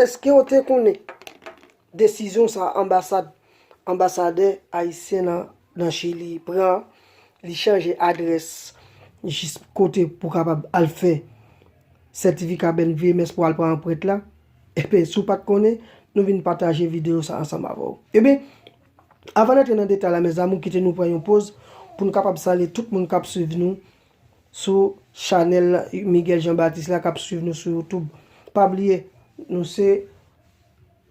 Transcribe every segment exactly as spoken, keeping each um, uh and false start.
Èske w te konnen desizyon sa anbasad, anbasadè ayisyen nan, nan Chili pran, li chanje adrès jis kote pou kapab al fè sètifika bòn vye mès pou al pran anprent la? Ebyen, si w pa t konnen, nou vin pataje videyo sa ansanm avè w. Ebyen, avan n antre nan detay la, mes amours, kite nou pran yon poz pou nou kapab salye tout moun k ap swiv nou sou chanèl Miguel Jean Baptiste la, k ap swiv nou sou YouTube. Pa bliye, nou se,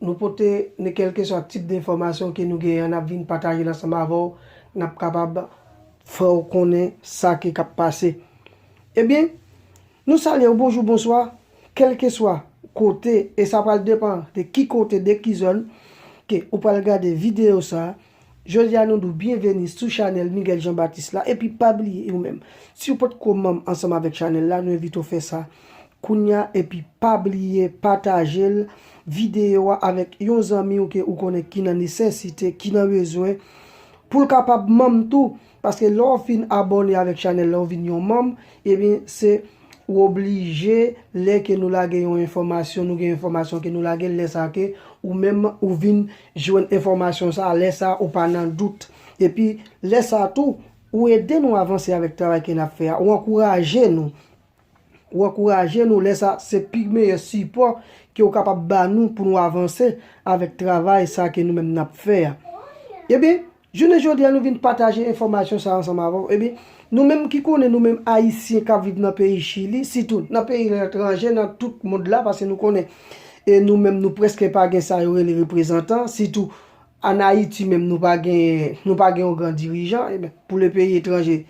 nou pote ne kèlkeswa tip de enfòmasyon ke nou genyen, n ap vin pataje l ansanm avè w, n ap kapab fè w konnen sa ki k ap pase. Ebyen, nou salye w, bonjou, bonswa, kèlkeswa kote, e sa pral depann de ki kote, de ki zòn ke ou pral gade videyo sa. Jodi a, nou di w byenveni sou chanèl Miguel Jean Baptiste la, epi pa bliye, ou menm, si w potko manm ansanm avèk chanèl la, nou envite w fè sa kounya, epi pa bliye pataje l, videyo a avèk yon zanmi w ke ou konnen ki nan nesesite, ki nan bezwen, pou l kapab manm tou, paske lè w fin abòne avèk chanèl la, w vin yon manm, ebyen, se ou oblije, lè ke nou lage yon enfòmasyon, nou gen enfòmasyon ke nou lage, lè sa ke ou menm ou vin jwenn enfòmasyon sa, lè sa ou pa nan dout. Epi, lè sa tou, ou ede nou avanse avèk travay ke n ap fè a, ou ankouraje nou. Ou ankouraje nou, lè sa, se pi meyè sipò ke ou kapab ba nou pou nou avanse avèk travay sa ke nou menm n ap fè a. Ebyen, jounen jodi a, nou vin pataje enfòmasyon sa ansanm avè w. Ebyen, nou menm ki konnen, nou menm Ayisyen k ap viv nan peyi Chili, sitou nan peyi letranje, nan tout mond la, paske nou konnen, e nou menm, nou prèske pa gen sa yo rele reprezantan, sitou ann Ayiti menm, nou pa gen, nou pa gen yon gran dirijan, ebyen, pou le peyi etranje,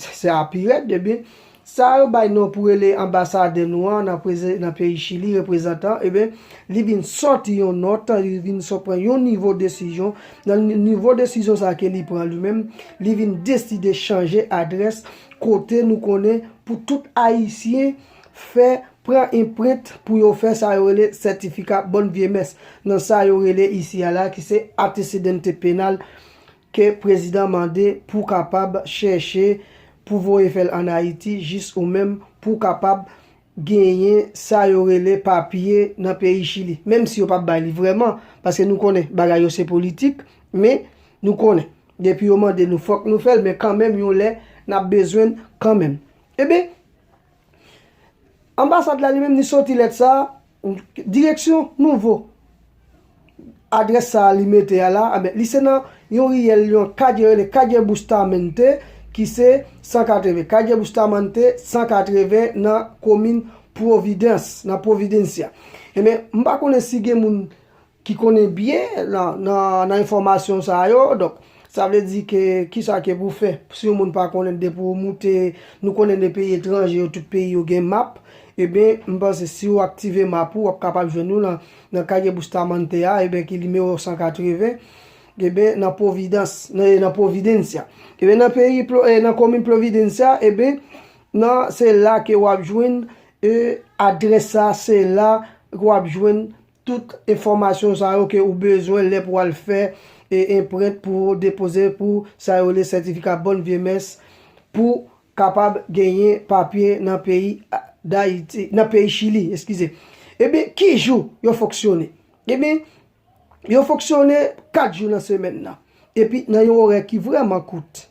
se a pi rèd, ebyen, sa yo bay non pou rele anbasadè nou an nan preze-, nan peyi Chili, reprezantan, ebyen, li vin sòti yon nòt, li vin sò-, pran yon nivo desizyon. Nan ni-, nivo desizyon sa ke li pran li menm, li vin deside chanje adrès kote nou konnen pou tout Ayisyen fè, pran enprent pou yo fè sa yo rele sètifika bòn vye mès, nan sa yo rele isi a la, ki se antecedente penal, ke prezidan mande pou kapab chèche pou voye fè l ann Ayiti, jis ou menm pou kapab genyen sa yo rele papye nan peyi Chili. Menm si yo p ap bay li vrèman, paske nou konnen bagay yo se politik, men nou konnen, depi yo mande nou, fòk nou fè l, men kanmenm, yon lè, n ap bezwen l kanmenm. Ebyen, anbasad la li menm, li soti lèt sa, direksyon nouvo adrès sa a li mete a la, a, men, li se nan yon riyèl, yon kadye rele Calle Bustamante, ki se san katreven. Calle Bustamante san katreven nan komin Providence, nan Providencia. Ebyen, m pa konnen si gen moun ki konnen byen nan, nan, nan enfòmasyon sa yo. Donk, sa vle di ke, kisa ke pou fè? Si yon moun pa konnen, depi w moute, nou konnen nan peyi etranje yo, tout peyi yo gen map. Ebyen, m panse si w aktive map ou, w ap kapab jwenn nou nan, nan Calle Bustamante a, ebyen, ki nimewo san katreven, ebyen, nan Providence, nan, nan Providencia. Ebyen, nan peyi Plo-, eh, nan komin Providencia, ebyen, nan, se la ke w ap jwenn, eh, adrès sa, se la ke w ap jwenn tout enfòmasyon sa yo ke ou bezwen lè pou al fè, e, enprent pou depoze pou sa yo rele sètifika bòn vye mès pou kapab genyen papye nan peyi Dayiti, nan peyi Chili, eskize. Ebyen, ki jou yo fonksyone? Ebyen, yo fonksyone kat jou nan semèn nan. Epi nan yon orè ki vrèman kout.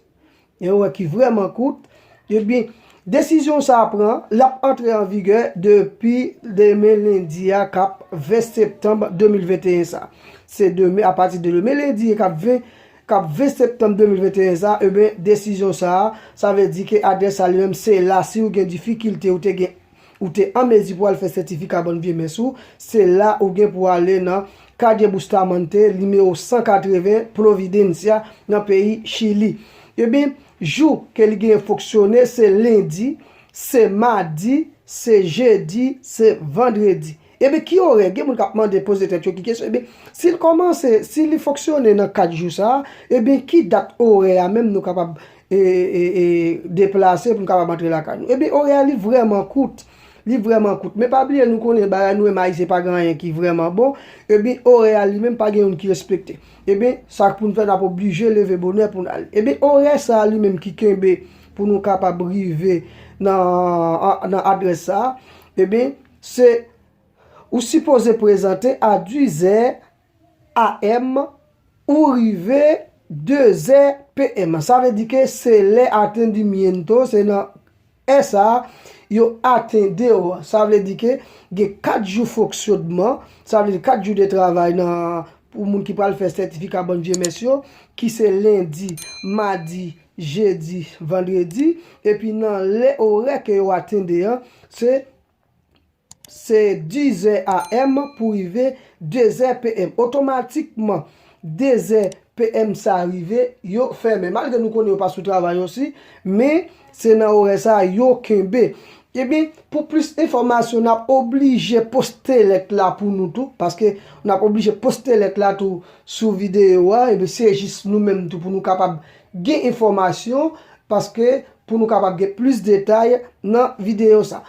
Yon orè ki vrèman kout. Ebyen, desizyon sa a pran, l ap antre an vigè depi demen lendi a k ap ven septanm de mil venteyen sa. Se demen, apati de demen lendi k ap ven, k ap ven septanm de mil venteyen sa, ebyen, desizyon sa a, sa vle di ke adrès sa li menm, se la, si w gen difikilte, ou te gen ou te an mezi pou al fè sètifika bòn vye mès ou, se la ou gen pou ale nan Calle Bustamante, nimewo san katreven, Providencia, nan peyi Chili. Ebyen, jou ke li genyen fonksyone, se lendi, se madi, se jedi, se vandredi. Ebyen, ki orè? Gen moun k ap mande, poze tèt yo ki kesyon. Ebyen, si l kòmanse, si li fonksyone nan kat jou sa a, ebyen, ki dat orè a menm nou kapab e, e, e, deplase pou n kapab antre lakay nou. Ebyen, orè a li vrèman kout. Li vrèman kout. Men pa bliye, nou konnen bagay nou menm Ayisyen pa gen anyen ki vrèman bon. Ebyen, orè a li menm pa gen youn ki respekte. Ebyen, sa k pou n fè, n ap oblije leve bonè pou n ale. Ebyen, orè sa a li menm ki kenbe pou nou kapab rive nan, nan adrès sa a. Ebyen, se Ou sipoze prezante a dis zè A M, ou rive de zè P M. Sa vle di ke se lè atendimiento, se nan è sa a, yo atende w. Sa vle di ke gen kat jou fonksyonman, sa vle di kat jou de travay nan, pou moun ki pral fè sètifika Bank Vye Mès yo, ki se lendi, madi, jedi, vandredi, epi nan lè orè ke yo atende an, se se dis zè A M pou rive de zè P M. Otomatikman, de zè P M sa rive, yo fèmen. Malgre nou konnen yo pa sou travay osi, men se nan orè sa yo kenbe. Ebyen, pou plis enfòmasyon, n ap oblije poste lèt la pou nou tou, paske n ap oblije poste lèt la tou sou videyo a. Ebyen, se jis nou menm tou pou nou kapab gen enfòmasyon, paske pou nou kapab gen plis detay nan videyo sa.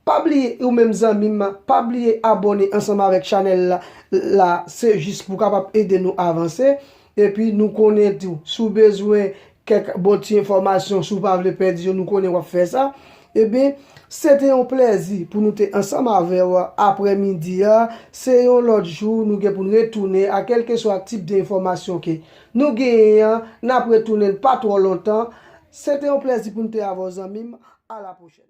Pa bliye, ou menm zanmi m, pa bliye abòne ansanm avèk chanèl la, la, se jis pou kapab ede nou avanse. Epi nou konnen tou, si w bezwen kèk bon ti enfòmasyon, si w pa vle pèdi yo, nou konnen w ap fè sa. Ebyen, se te yon plèzi pou nou te ansanm avè w aprèmidi a. Se yon lòt jou, nou gen pou n retounen a kèlkeswa tip de enfòmasyon ke nou genyen an, n ap retounen pa twò lontan. Se te yon plèzi pou n te avè w, zanmi m. A la pwochèn.